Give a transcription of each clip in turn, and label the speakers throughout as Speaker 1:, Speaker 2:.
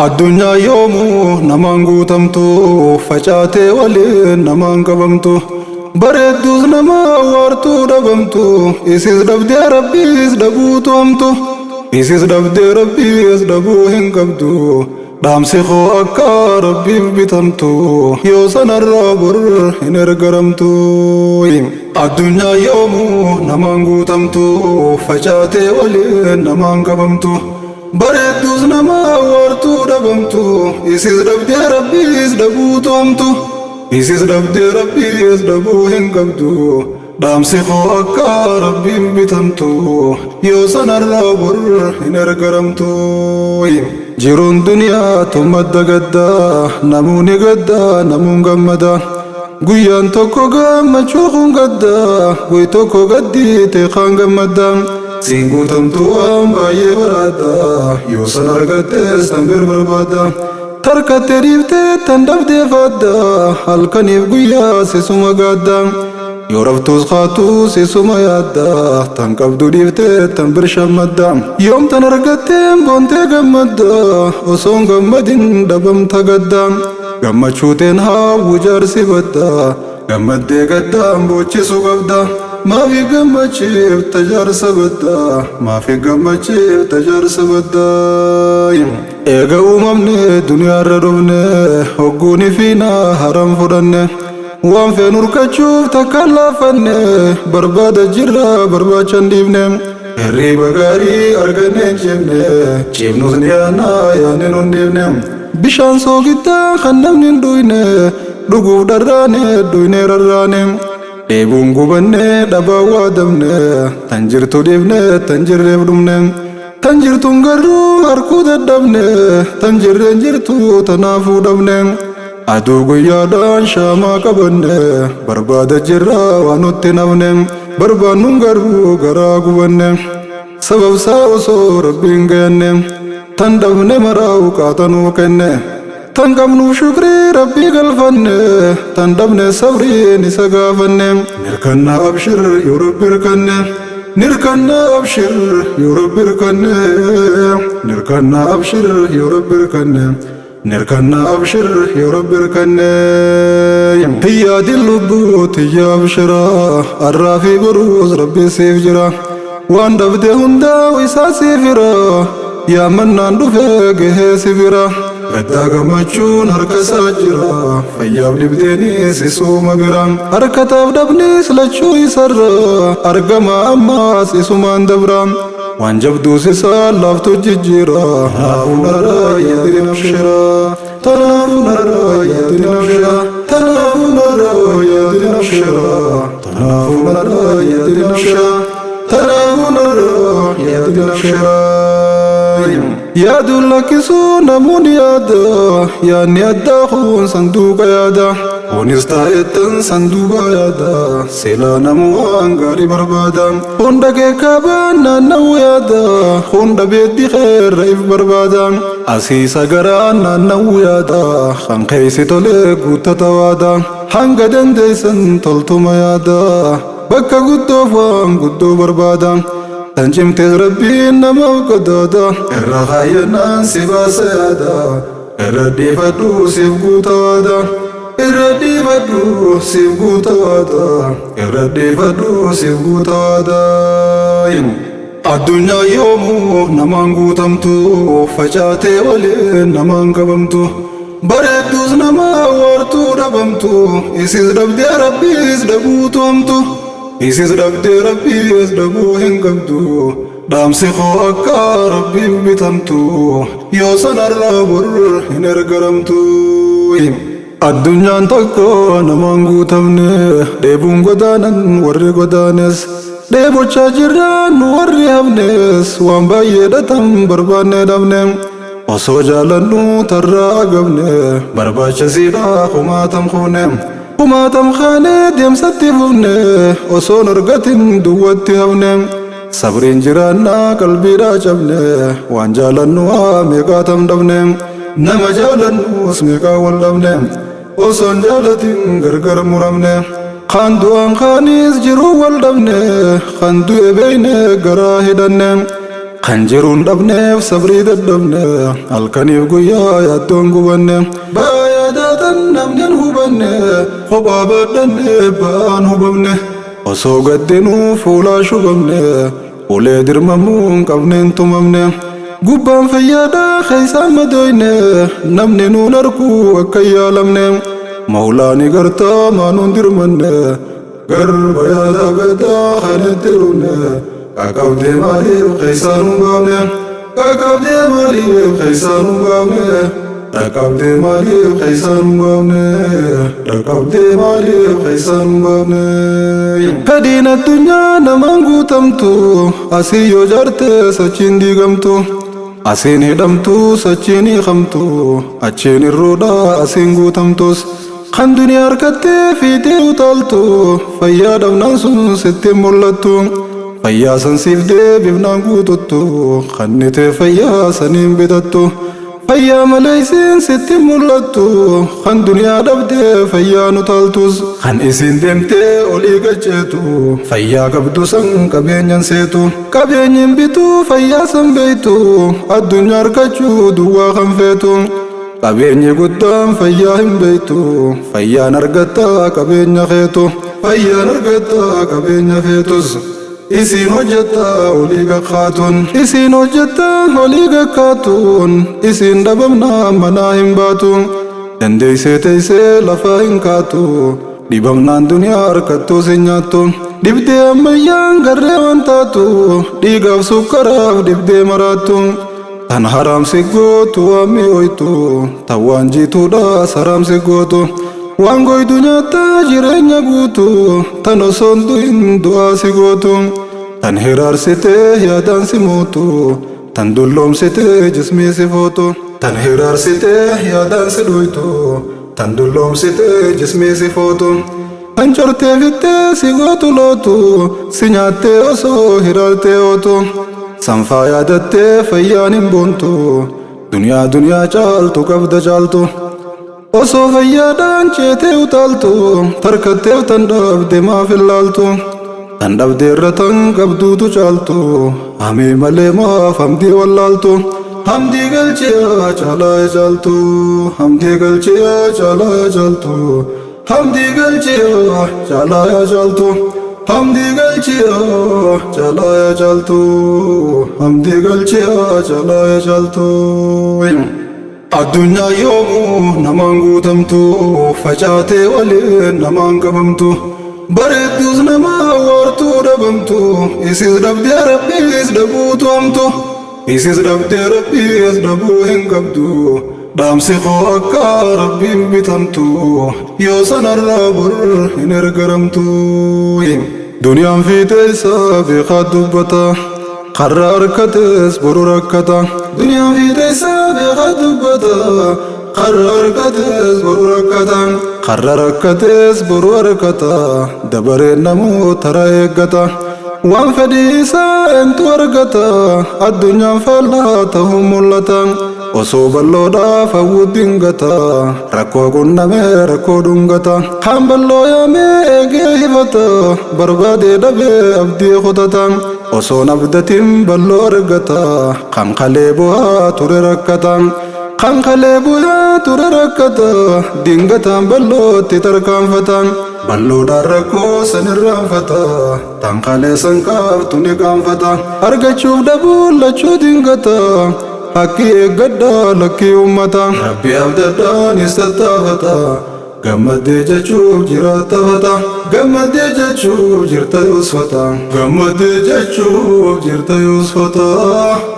Speaker 1: Addunyaa yoomuu namaan guutamtu, facaatee waliin namaan qabamtu, bareedduus nama waartuu dhabamtu, isis dhabdee Rabbiis dhabuutu hamtu, isis dhabdee Rabbiis dhabuu hin qabdu. Dhaamsi koo akka Rabbiif bitamtu, yoo sanarraa bor hin ergaramtu. Addunyaa yoomuu namaan guutamtu, facaatee waliin namaan qabamtu, bareedduus nama waartuu dhabamtu, isis dhabdee Rabbiis dhabuutu hamtu, isis dhabdee Rabbiis dhabuu hin qabdu. Dhaamsi koo akka Rabbiif bitamtu, yoo sanarraa bor hin ergaramtu. Jiruun duniyaa tun madda gaddaa, namuuni gaddaa, namuun gammada. Guyyaan tokko gammachuu kun gaddaa, guy tokko gaddiite kaan gammadda. Siin guutamtu waan baay'ee baraadda, yoo san argattes tan bir barbaadda. Tarkattee dhiiftee tan dhabdee faadda, halkaniif guyyaa sisuma gaadda. Yoo raftuus kaatuu sisuma yaadda, tan qabdu dhiiftee tan bir shammadda. Yoom tan argatteen boontee gammadda, osoon gammadin dhabamta gadda. Gammachuuteen haawwu jaarsi badda, gammaddee gaddaan boochisu qabda. Maafi gammachiifta jaarsa badda, maafi gammachiifta jaarsa badda. Eega uumamne duniyaarra dhufne, hogguuni fiinaa haram fudhanne. Waan feenu urkachuuf takkaan laafanne, barbaada jirra barbaacha hin dhiifne. Hirriiba gaarii arganne hin ciifne, ciifnus ni yaannaa yaadne nun dhiifne. Bishaan soogiddaa kan namni hin dhuyne, dhuguuf dharraane dhuynee rarraane. Dheebuun gubanne dhabaan waadamne, tan jirtu dhiifne tan jirreef dhumne. Tan jirtuun garuu harkuu dadhabne, tan jirreen jirtu tanaafuu dhabne. Aduu guyyaadhaan shaamaa qabanne, barbaada jirra waan nutti nafne, barbaannuun garuu garaa gubanne. Sababsaa osoo Rabbiin gayanne, tan dhabne maraa qaxanuu kenne. Tan qabnuuf shukrii Rabbii galfanne, tan dhabne sabriin isa gaafanne. Nirkanna abshir yoo Rabbi hirkanne, nirkanna abshir yoo Rabbi hirkanne, nirkanna abshir yoo Rabbi hirkanne, nirkanna abshir yoo Rabbi hirkanne. Hiyyaadin lubbuu tiyya abshira, arraa fi boruus Rabbi siif jira. Waan dhabde hundaa isaa siif hira, yaammannaan dhufee gahee si bira. Gaddaa gammachuun harka isaa jira, fayyaaf dhibdeenis isuma bira. Harkataaf dhabnis lachuu isarra, argama ammaas isumaan dabra. Waan jabduus isaa laaftu jijjiira, tanaafuu narraa yaadin abshira. Tanaafuu narraa yaadin abshira. Tanaafuu narraa yaadin abshira. Tanaafuu narraa yaadin abshira. Tanaafuu narraa yaadin abshira. Yaaduun lakkisuu namoonni yaada, yaadni addaa kun sanduuqa yaada. Kunis taa'ettan sanduuqa yaada, silaa namuu waan gaarii barbaada. Hunda keekaabaan naanna'uu yaada, hunda beeddi keerra if barbaada. Asiisa garaan naanna'uu yaada, kan keessi tolee guuttata waada. Hanga dandeessan toltuma yaada, bakka guddoof waan guddoo barbaada. Tan cimtees Rabbiin namaaf qadaada, irra kaayyannaan si baasa yaada. Irra dhiifadhu siif guuta waada, irra dhiifadhu siif guuta waada, irra dhiifadhu siif guuta waada. Addunyaa yoomuu namaan guutamtu, facaatee waliin namaan qabamtu, bareedduus nama waartuu dhabamtu, isis dhabdee Rabbiis dhabuutu hamtu, isis dhabdee Rabbiis dhabuu hin qabdu. Dhaamsi koo akka Rabbiif bitamtu, yoo sanarraa bor hin ergaramtu. Addunyaan tokko namaan guutamne, dheebuun godaanan warri godaanes, dheebochaa jirra nu warri hafnes, waan baay'ee dhatan barbaanne dhabne. Osoo jaalannu tarraa agabne, barbaachisiidha kumaatam kuune. Kumaatam kaanee deemsatti fufne, osoon argatin duwwatti hafne. Sabriin jiraannaa qalbiidhaa cabne, waan jaalannu haa meeqaatam dhabne. Nama jaalannus meeqaa wal dhabne, osoon jaalatin gargar muramne. Kan du'aan kaanis jiruu wal dhabne, kan du'e beeyne garaa hidhanne. Kan jiruun dhabneef sabrii dadhabne, halkaniif guyyaa yaaddoon gubanne. Ba'aa yaadaatan namni hin hubanne, kophaa baadhanne ba'aan hubamne. Osoo gaddinuu fuulaa shubamne, ulee dirmamuu hin qabneen tumamne. Gubbaan fayyaadhaa keessaan madooyne, namni nuun arkuu akka hin yaalamne. Mawlaani gartaa maanuun dirmanne, garba yaada gaddaa kan itti dhumne. Qaqqabdee maaliif keessaan hin baafne? Qaqqabdee maaliif keessaan hin baafne? Dhaqqabdee maaliif keessaan hin baafne? Dhaqqabdee maaliif keessaan hin baafne? Fedhiin addunyaa namaan guutamtu, asii yoo jaarte sachiin diigamtu. Asiin hidhamtu sachiin hiikamtu, achiin irruudha asiin guutamtus. Kan duniyaa harkattee fiixee utaaltu, fayyaa dhabnaan sun sitti hin mul'attu. Fayyaa san siif deebifnaan guututtu, kannitee fayyaa saniin bitattu. Fayyaa malee isiin sitti hin mul'attu, kan duniyaa dhabdee fayyaan utaaltus. Kan isiin deemtee olii gacheetu, fayyaa qabdu san qabeenyan seetu. Qabeenyi hin bitu fayyaa san beektu, addunyaa harkachuu duwwaa kan feetu. Qabeenyi guddaan fayyaa hin beektu, fayyaan argatta qabeenya keetu. Fayyaan argatta qabeenya feetus. Isiin hojjetta olii gakkaatuun. Isiin hojjetta olii gakkaatuun. Isiin dhabamnaa manaa hin baatu. Dandeessee teessee lafaa hin kaatu. Dhibamnaan duniyaa harkattuu si nyaattu. Dhibdee ammayyaan garree waan taatu. Dhiigaaf sukkaraaf dhibdee maraattu. Tan haramsi gootu waan mi'ooytu, tan waan jiituudhaas haramsi gootu. Waan goydu nyaattaa jireenya guutu, tan osoo hin du'in du'aa si gootu. Tan hiraarsitee yaadaan si mootu, tan dulloomsitee jismii si footu. Tan hiraarsitee yaadaan si dhuytu, tan dulloomsitee jismii si footu. Tan cortee fittee si gootu lootu, si nyaattee osoo hiraartee ootu. Sanfaa yaadattee fayyaan hin boontu, duniyaa duniyaa caaltu qabda caaltu. Osoo fayyaadhaan ceetee utaaltu, tarkatteef tan dhabde maaf hin laaltu. Tan dhabde irra tan qabduutu caaltu, hamii malee maaf hamdii wallaaltu. Hamdii galchiyaa caalaa caaltu, hamdii galchiyaa caalaa caaltu. Hamdii galchiyaa caalaa caaltu. Hamdii galchiyaa caalaa caaltu. Hamdii galchiyaa caalaa caaltu. Addunyaa yoomuu namaan guutamtu, facaatee waliin namaan qabamtu. Bareedduus nama waartuu dhabamtu, isis dhabdee rabbiis dhabuutu hamtu. Isis dhabdee rabbiis dhabuu hin qabdu. Dhaamsi koo akka rabbiif bitamtu, yoo sanarraa bor hin ergaramtu. Duniyaan fiixee isaa beekaa dubbata, karra harkates boru rakkata. Duniyaan fiixee isaa beekaa dubbata, karra harkates boru rakkata. Karra rakkates boru harkata, dabareen namuu tara eeggata. Waan fedhii isaa eentu argata, addunyaan faallaa ta'uu mul'ata. Osoo bal'oodhaaf hawwu dingata, rakkoo qunnamee rakkoo dhungata. Kaan bal'oo yaamee eegee hifata, barbaadee dhabee abdii kutata. Osoon abdatiin bal'oo argata, kan kalee bu'aa ture rakkata. Kan kalee bu'aa ture rakkata, dingataan bal'ootti tarkaanfata. Bal'oodhaan rakkoo san irraanfata, tan kalee san qaaftu ni qaanfata. Argachuuf dhabuun lachuu dingata, haqqii eeggadhaa lakkii uummata. Rabbi abdadhaanis tattaafata, gammaddee jechuuf jiraattafata. Gammaddee jechuuf jirta yoosfata. Gammaddee jechuuf jirta yoosfata.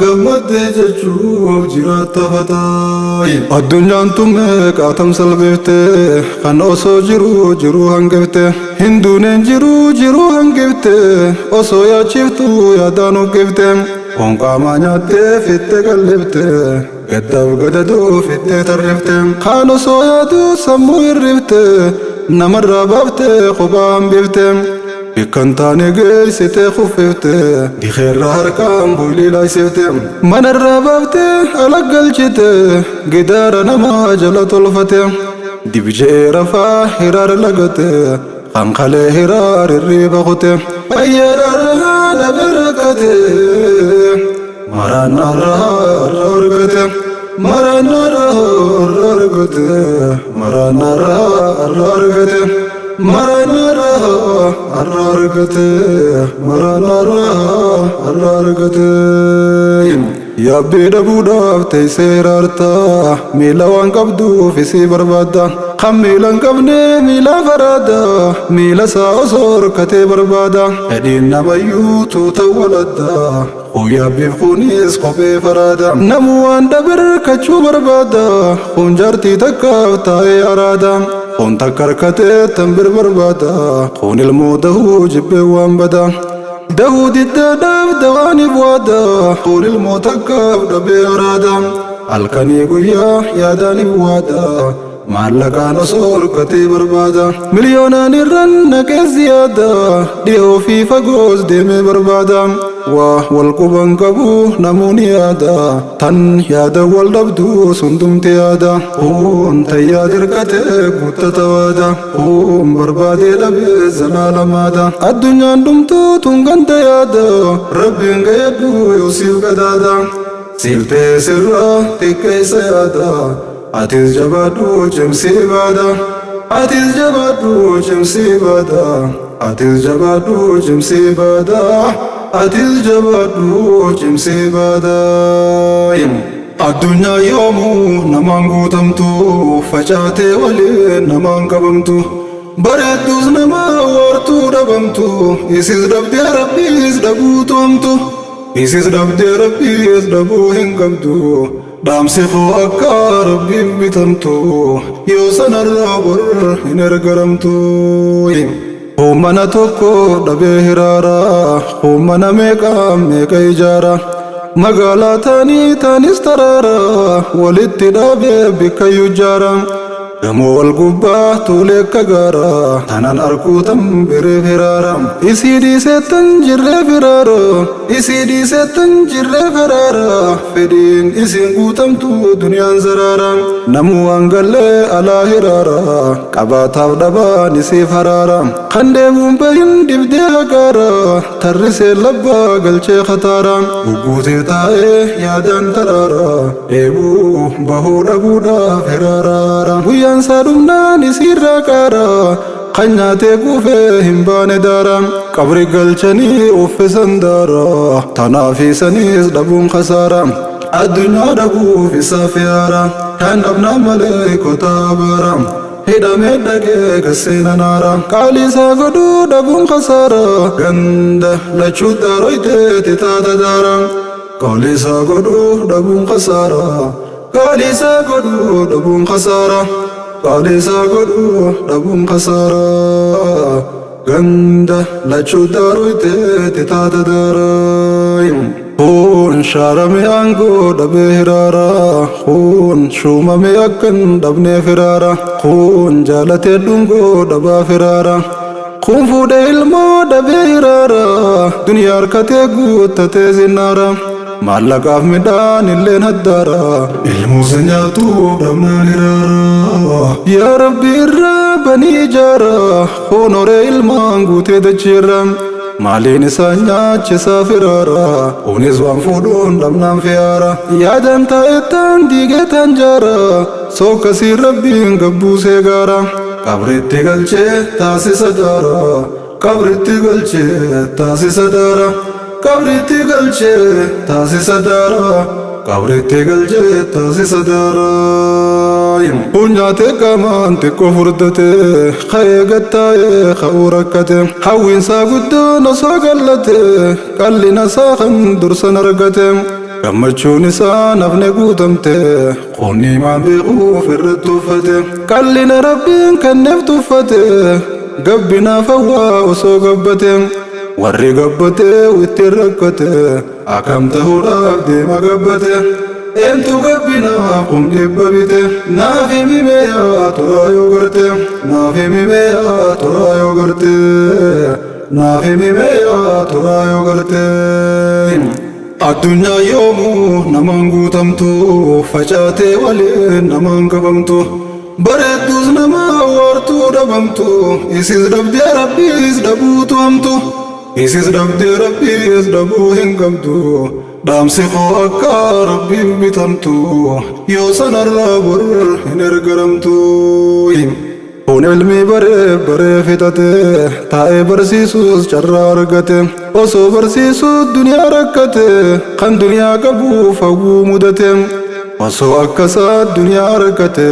Speaker 1: Gammaddee jechuuf jiraattafata. Addunyaan tun meeqaatam salphifte, kan osoo jiruu jiruu hangifte. Hin duuneen jiruu jiruu hangifte, osoo yaachiftuu yaadaan huqqifte. Foon qaamaa nyaattee fittee qallifte, gaddaaf gadadoo fittee tarrifte. Kaan osoo yaaduu sammuu hirrifte, namarraa baaftee kophaa hambifte. Bikka hin taane geessitee kuffifte, dikeerra harkaan boylii laaysifte. Manarraa baaftee ala galchite, gidaara namaa jala tolfate. Dibje'ee rafaa hiraar lagate, kan kalee hiraar hirriiba kute. Fayyaadhaan dhabe rakkate, Maraannaarraa har'a argate. Maraannaarraa har'a argate. Maraannaarraa har'a argate. Maraannaarraa har'a argate. Maraannaarraa har'a argate. Yaabbii dhabuudhaaf teessee hiraarta. Miila waan qabduuf isii barbaadda. Kan miila hin qabne miilaaf araada. Miila isaa osoo horkatee barbaada. Fedhiin namayyuu tuuta waladda. Kun yaabbiif kunis kophee faraada. Namuu waan dhabe hirkachuu barbaada. Kun jaartii takkaaf taa'ee araada. Kun takka harkatee tan bir barbaada. Kun ilmoo dahuu jibbee waan bada. Dahuu diddaadhaaf dawaaniif waada. Kun ilmoo takkaaf dhabee araada. Halkanii guyyaa yaadaaniif waada. Maallaqaan osoo horkatee barbaada. Miliyoonaan irran naqee ziyaada. Dhiyoo fi fagoos deemee barbaada. Waa wal quban qabu namuu ni yaada. Tan yaada wal dhabdu sundumti yaada. Kun tayyaa dirqate guuttata waada. Kun barbaadee dhabee zalaalamaada. Addunyaan dhumtuu tun ganda yaada. Rabbiin gayyadhu yoo siif gadaada. Siif ta'e sirraa xiqqeessa yaada. Atis jabaadhu cimsii baada. Atis jabaadhu cimsii baada. Atis jabaadhu cimsii baada. Atis jabaadhu cimsii baada. Addunyaa yoomuu namaan guutamtu facaatee waliin namaan qabamtu. Bareedduus nama waartuu dhabamtu isis dhabdee rabbiis dhabuutu hamtu. Isis dhabdee rabbiis dhabuu hin qabdu. Dhaamsi koo akka rabbiif bitamtu yoo sanarraa bor hin ergaramtu. Mana tokko dhabee hiraara, mana meeqa meeqa ijaara. Magaalaa taanii taanis taraara, walitti dhaabee bikka ijaara. Gamoo wal gubbaa tuulee akka gaara, tanan arkuu tan biree firaara. Isii dhiisee tan jirree firaara, isii dhiisee tan jirree firaara. Fedhiin isiin guutamtu duniyaan zaraara. Namuu waan gallee alaa hiraara, qabaataaf dhabaan isiif haraara. Kan deemuun bahin dibdee haqaara, tarrisee labbaa galchee khataara. Gugguutee taa'ee yaadaan taraara, dheebuu bahuu dhabuudhaaf hiraaraara. Guyyaan isaa dhumnaan isiirraa qaara, kan nyaatee kuufee hin baane daara. Qabri galchanii uffisan daara, tanaaf isaniis dhabuun khasaara. Addunyaa dhabuuf isaaf yaara, kan dhabnaa malee kotaa baara. Hidhamee dhaqee gaseena naara, qaalii isaa godhuu dhabuun khasaara. Ganda lachuu daaroyteeti taata daara. Qaalii isaa godhuu dhabuun khasaara. Qaalii isaa godhuu dhabuun khasaara. Qaalii isaa godhuu dhabuun khasaara. Ganda lachuu daaroyteeti taata daara. Kun shaarame aangoo dhabee hiraara. Kun shuumame akkan dhabnee firaara. Kun jaalatee dhungoo dhabaa firaara. Kun fuudhee ilmoo dhabee hiraara. Duniyaa harkatee guuttatee zinnaara. Maallaqaaf midhaan illeen haddaara. Ilmuusa nyaatuuf dhabnaan hiraara. Yaa Rabbi irraa banii ijaara. Kun horee ilmaan guutee dachiirra. Maaliin isaan nyaachisaa firaara. Kunis waan fuudhuun dhabnaan fiyaara. Yaadaan taa'ettaan diigee taan jaara. Sokkasiin rabbiin gabbuusee gaara. Qabritti galchee taasisa daara. Qabritti galchee taasisa daara. Qabritti galchee taasisa daara. Qabritti galchee taasisa daara. Kun nyaatee qaamaan xiqqoo furdate, ka'ee gattaa'ee ka'uu rakkate. Hawwiinsaa guddoon osoo gallate, qallina isaa kan dursan argate. Gammachuun isaa nafne guutamte, kun imaan beekuuf irratti uffate. Qallina rabbiin kenneef tuffate, gabbinaaf hawwaa osoo gabbate. Warri gabbate ittiin rakkate, akkam ta'uudhaaf deema gabbate. Eentu gabbinaaf kun dhibba bite, naaf himi meeyaa turaa yoo garte. Naaf himi meeyaa turaa yoo garte. Naaf himi meeyaa turaa yoo garte. Addunyaa yoomuu namaan guutamtu facaatee waliin namaan qabamtu. Bareedduus nama waartuu dhabamtu isis dhabdee rabbiis dhabuutu hamtu. Isis dhabdee Rabbiis dhabuu hin qabdu. Dhaamsi koo akka Rabbiif bitamtu, yoo sanarraa bor hin ergaramtu. Kun ilmii baree baree fixate, taa'ee barsiisuus carraa argate. Osoo barsiisuu duniyaa rakkate, kan duniyaa qabuuf hawwuu mudate. Osoo akkasaa duniyaa argate,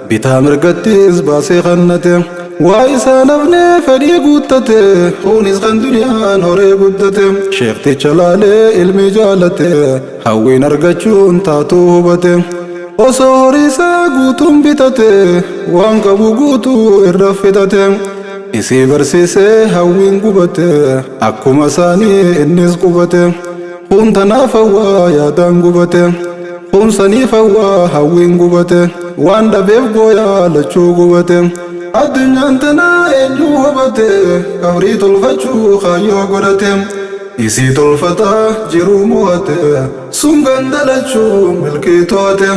Speaker 1: bitaa mirgattis baasee kannate. Waa isaa nafnee fedhii guuttate, kunis kan duniyaan horee guddate. Sheekticha laalee ilmi jaalate, hawwiin argachuun taatuu hubate. Osoo horii isaa guutuun bitate, waan qabu guutuu irra fixate. Isii barsiisee hawwiin gubate, akkuma isaanii innis qubate. Kun tanaaf hawwaa yaadaan gubate, kun saniif hawwaa hawwiin gubate. Waan dhabeef gooyaa lachuu gubate. Addunyaan tanaa eenyu hubate, qabrii tolfachuu kaayyoo godhate. Isii tolfataa jiruu mo'ate, sun gandalachuu milkii to'ate.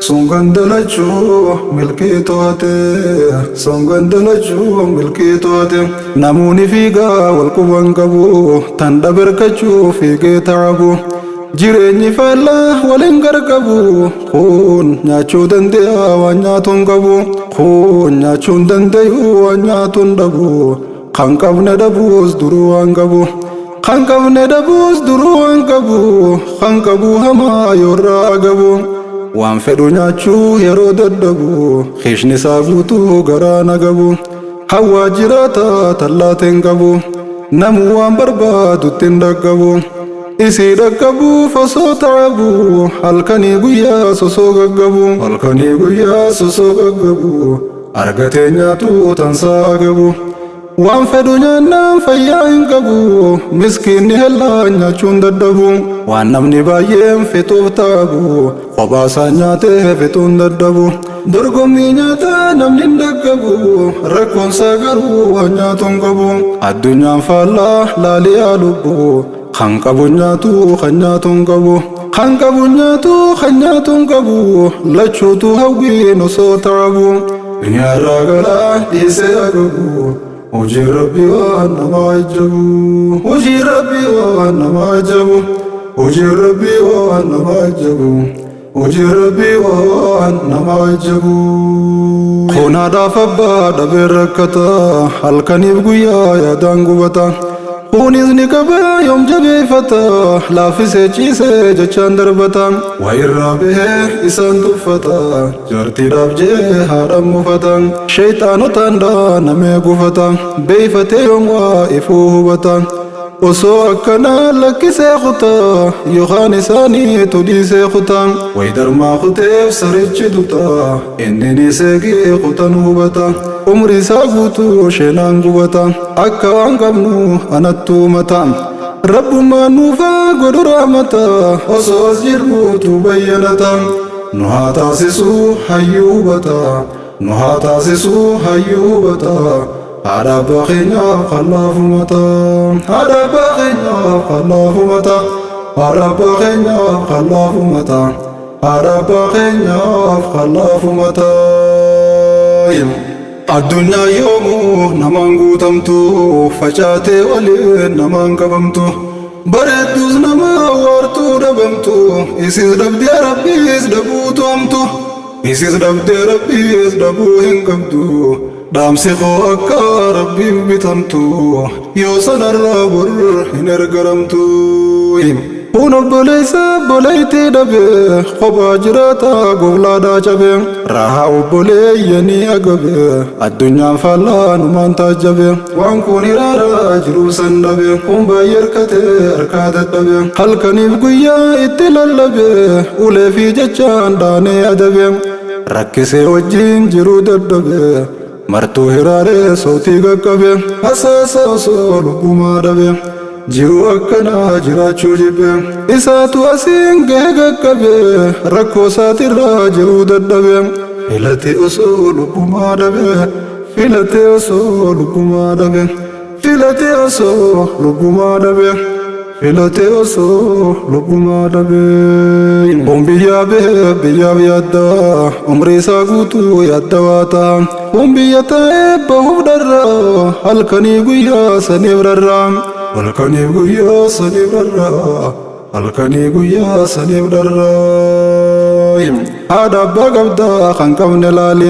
Speaker 1: Sun gandalachuu milkii to'ate. Sun gandalachuu milkii to'ate. Namoonni fiigaa wal quban qabu, tan dhaberkachuu fiigee ta'abu. Jireenyi faallaa waliin gargabu, kun nyaachuu danda'a waan nyaatu hin qabu. Kun nyaachuu hin danda'u waan nyaatu hin dhabu. Kan qabne dhabuus duruu waan qabu. Kan qabne dhabuus duruu waan qabu. Kan qabu hamaa yoorraa gabu. Waan fedhu nyaachuu yeroo dadhabu, kiishni isaa guutuu garaa na gabu. Hawwaa jiraata tallaateen qabu, namuu waan barbaadutti hin dhaqqabu. Isii dhaqqabuuf osoo ta'abu, halkanii guyyaa sosoo gaggabu. Halkanii guyyaa sosoo gaggabu, argatee nyaatu tansaa gabu. Waan fedhu nyaannaan fayyaa hin qabu, miskiinni hellaan nyaachuun dadhabu. Waan namni baay'een fixuuf ta'abu, kophaa isaa nyaatee fixuun dadhabu. Dorgommii nyaataa namni hin dhaqqabu, rakkoonsaa garuu waan nyaatu hin qabu. Addunyaan faallaa laaliyaa lubbu, kan qabu nyaatu kan nyaatu hin qabu. Kan qabu nyaatu kan nyaatu hin qabu, lachuutu hawwiin osoo ta'abu. Duniyaarraa galaa dhiisee agabu, hojii Rabbii waan nama ajabu. Hojii Rabbii waan nama ajabu. Hojii Rabbii waan nama ajabu. Hojii Rabbii waan nama ajabu. Kun haadhaaf abbaa dhabee rakkata, halkaniif guyyaa yaadaan gubata. Kunis ni qabee yoom jabeeffata, laaffisee ciisee jechaan darbata. Waa irraa bahee isaan tuffata, jaartiidhaaf jee haadhaan mufata. Sheeyxaanotaan dhaanamee gufata, beeyfatee yoom waa ifuu hubata. Osoo akkanaa lakkisee kutaa, yookaan isaaniitu dhiisee kutaa. Wayi darmaa kuteef sarichi duta, inni ni seegee kutan hubata. Umri isaa guutuu sheenaan gubata, akka waan qabnu anattuu mata. Rabbummaan nuufaa godhu rahmata, osoo as jirruutu bayyanata. Nu haa taasisuu hayyuu hubata, nu haa taasisuu hayyuu hubata. Haadha abbaa keenyaaf kallaafumata, haadha abbaa keenyaaf kallaafumata, haadha abbaa keenyaaf kallaafumata, haadha abbaa keenyaaf kallaafumata. Addunyaa yoomuu namaan guutamtu, facaatee waliin namaan qabamtu. Bareedduus nama waartuu dhabamtu, isis dhabdee Rabbiis dhabuutu hamtu. Isis dhabdee Rabbiis dhabuu hin qabdu. Dhaamsi koo akka Rabbiif bitamtu, yoo sanarraa bor hin ergaramtu. Kun obboleessa obboleettii dhabe, kophaa jiraata goblaadhaa cabe. Rahaa obboleeyyanii agabe, addunyaan faallaa numaan taajjabe. Waan kun iraaraa jiruu san dhabe, kun baay'ee harkatee harkaa dadhabe. Halkaniif guyyaa itti lallabe, ulee fi jechaan dhaanee adabe. Rakkisee wajjin jiruu dadhabe, martuu hiraaree sootii qaqqabe. Hasaasa osoo lubbumaa dhabe, jiruu akkanaa jiraachuu jibbe. Isaatu asiin gahe qaqqabe, rakkoo isaatirraa jiruu dadhabe. Filatee osoo lubbumaa dhabe, filatee osoo lubbumaa dhabe, filatee osoo lubbumaa dhabe, filatee osoo lubbumaa dhabe. Kun biyyaa bahee biyyaaf yaadda, umrii isaa guutuu yaadda waa ta'a. Kun biyya taa'ee bahuuf dharraa, halkanii guyyaa saniif rarraa. Halkaniif guyyaa saniif dharraa, halkanii guyyaa saniif dharraa. Haadha abbaa qabdaa kan qabne laali,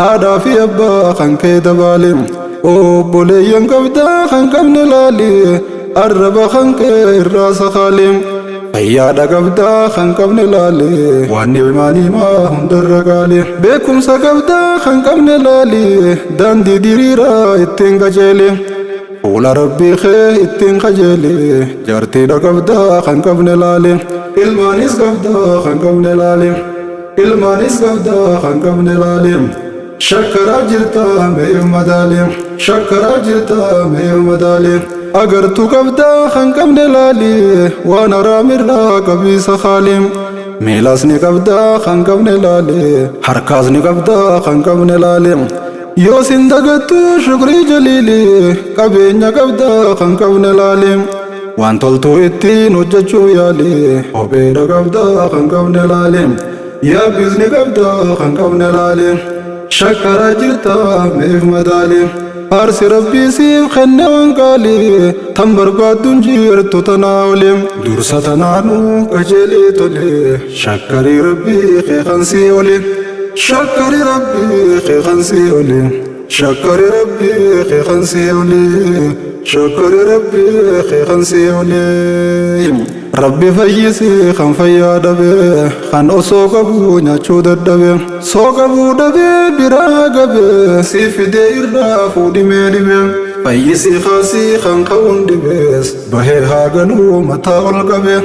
Speaker 1: haadhaa fi abbaa kan kee dabaali. Obboleeyyan qabdaa kan qabne laali, arraba kan kee irraa sakaali. Fayyaadha qabdaa kan qabne laali, waan ni'imaa ni'imaa hundarra qaali. Beekumsa qabdaa kan qabne laali, daandii diriiraa ittiin qajeeli. Fuula Rabbii kee ittiin qajeeli. Jaartiidha qabdaa kan qabne laali, ilmaanis qabdaa kan qabne laali. Ilmaanis qabdaa kan qabne laali. Shakkaraa jirtaa meef madaali, shakkaraa jirtaa meef madaali. Agartuu qabdaa kan qabne laali, waan haraamirraa qabiisa kaali. Miilas ni qabdaa kan qabne laali, harkaas ni qabdaa kan qabne laali. Yoo sin dagattu shukrii jaliili, qabeenya qabdaa kan qabne laali. Waan toltuu ittiin hojjechuu yaali, kopheedha qabdaa kan qabne laali. Yaabbis ni qabdaa kan qabne laali. Shakkaraa jirtaa meef madaali. Faarsi Rabbii siif kenne waan qaali, tan barbaadduun jirtu tanaa oli. Dursa tanaanuu qajeelii tole, shakkarii Rabbii kee kan sii oli. Shakkari Rabbii kee kan sii oli. Shakkari Rabbii kee kan sii oli. Shakkari Rabbii kee kan sii oli. Rabbi fayyisi kan fayyaa dhabe, kan osoo qabuu nyaachuu dadhabe, soo qabuu dhabe biraa gabe, si fidee irraa fuudhimee dhibe. Fayyisi kaasii kan ka'uun dhibees, bahee haa galuu mataa ol qabe.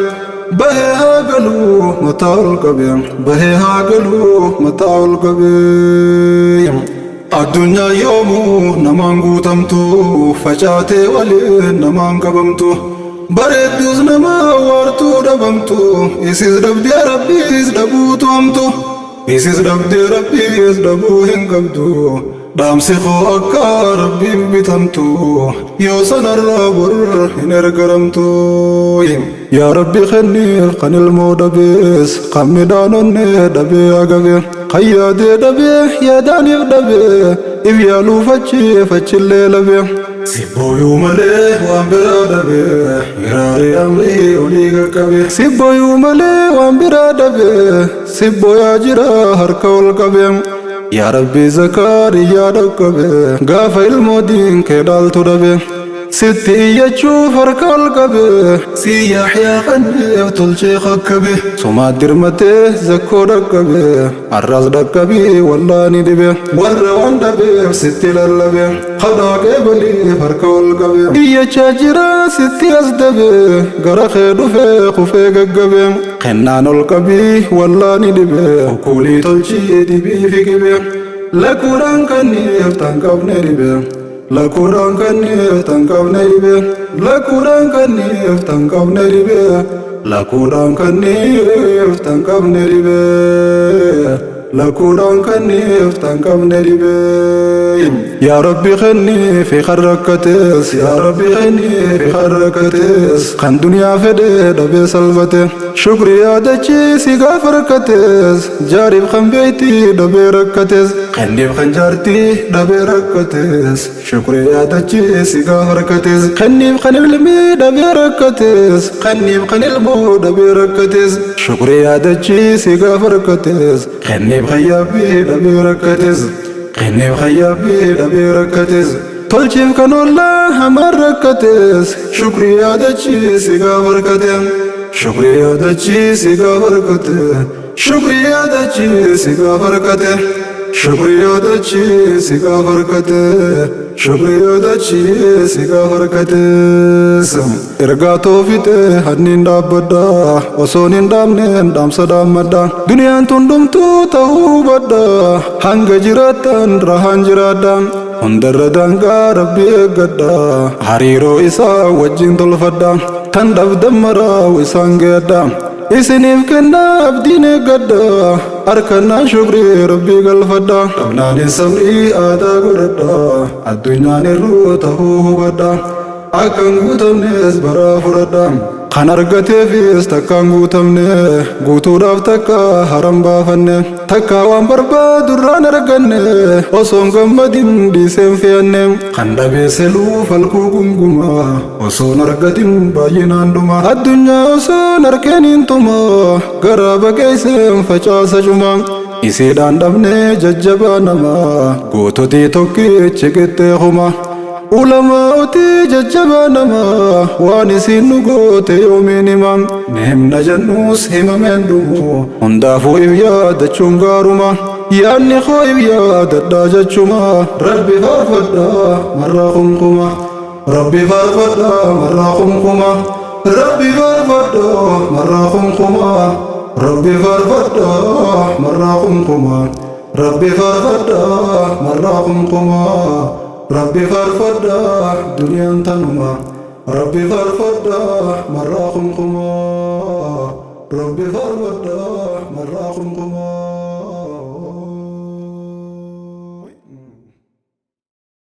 Speaker 1: Bahee haa galuu mataa ol qabe. Bahee haa galuu mataa ol qabe. Addunyaa yoomuu namaan guutamtu, facaatee waliin namaan qabamtu. Bareedduus nama waartuu dhabamtu, isis dhabdee Rabbiis dhabuutu hamtu. Isis dhabdee Rabbiis dhabuu hin qabdu. Dhaamsi koo akka Rabbiif bitamtu, yoo sanarraa bor hin ergaramtu. Yaa Rabbi kenniif kan ilmoo dhabees, kan midhaan onnee dhabee agabe, kan yaadee dhabee yaadaaniif dhabee, if yaaluuf achiif achillee labe. Sibbooyuu malee waan biraa dhabee, hiraaree amrii olii qaqqabe. Sibbooyuu malee waan biraa dhabee, sibbooyaa jira harka ol qabe. Yaa Rabbi Zakaariyaa dhaqqabe, gaafa ilmoo diin kee dhaaltu dhabe. Sitti iyyachuuf harka ol qabe, si Yaxyaa kanneef tolchee kakkabe. Sumaat dirmatee zakkoo dhaqqabe, har'as dhaqqabii wallaani dhibe. Warra waan dhabeef sitti lallabe, kadhaa qeebaliif harka ol qabe. Iyyachaa jira sitti as dabe, gara kee dhufee kufee gaggabe. Kennaan ol qabii wallaani dhibe, okkolii tolchii dibii fi qibe. Lakkuudhaan kanniif tan qabne dhibe. Lakkuudhaan kanniif tan qabne dhibe. Lakkuudhaan kanniif tan qabne dhibe. Lakkuudhaan kanniif tan qabne dhibe. Lakkuudhaan kanniif tan qabne dhibe. Yaa Rabbi kenniif kan rakkates, yaa Rabbi kenniif kan rakkates, kan duniyaa fedhe dhabee salphate. Shukri yaadachiisi gaafa rakkates, jaariif kan beektii dhabee rakkates, kenniif kan jaartii dhabee rakkates, shukri yaadachiisi gaafa rakkates, kenniif kan ilmii dhabee rakkates, kenniif kan ilmoo dhabee rakkates, shukri yaadachiisi gaafa rakkates, kenniif kan yaabbii dhabee rakkates, kenniif kan yaabbii dhabee rakkates. Tolchiif kan ollaa hamaan rakkates, shukri yaadachiisi gaafa rakkate. Shukri yaadachiisi gaafa rakkate. Shukri yaadachiisi gaafa rakkate. Shukri yaadachiisi gaafa rakkate. Shukri yaadachiisi gaafa rakkates. Ergaa toofite hanniin dhaabbadha, osoon hin dhaabneen dhaamsa dhaammadha. Duniyaan tun dhumtuu ta'uu hubadha, hanga jiraattan rahaan jiraadha. Hundarra daangaa Rabbi eeggadha, hariiroo isaa wajjin tolfadha. Tan dhabdan maraa isaan geedha. Isiniif kennaa abdiin eeggadha, harkannaan shukrii Rabbii galfadha. Dhabnaanis sabrii aadaa godhadha, addunyaan irruu ta'uu hubadha. Akka hin guutamnes baraa fudhadha. Kan argateefis takka hin guutamne, guutuudhaaf takka haran baafanne. Takka waan barbaadu irraan arganne, osoo hin gammadin dhiiseen fe'anne. Kan dhabee seluu falkuu gunguma, osoo hin argatin baay'inaan dhuma. Addunyaa osoo hin arkeen hin tuma, garaa baqeesseen facaasa cuma. Isiidhaan dhabnee jajjabaa namaa, goototii tokkichi qixxee kuma. Ulamaa'otii jajjabaa namaa, waan isiin nu goote yoomiin hima. Ni himna jennus himameen dhumu, hundaafuu if yaadachuun gaaruma. Yaadni koo if yaadadhaa jechuma, Rabbi faarfadhaa marraa kumkuma. Rabbi faarfadhaa marraa kumkuma. Rabbi faarfadhaa marraa kumkuma. Rabbi faarfadhaa marraa kumkuma. Rabbi faarfadhaa marraa kumkuma. Rabbi faarfadhaa duniyaan tanuma. Rabbi faarfadhaa marraa kumkuma. Rabbi faarfadhaa marraa kumkuma.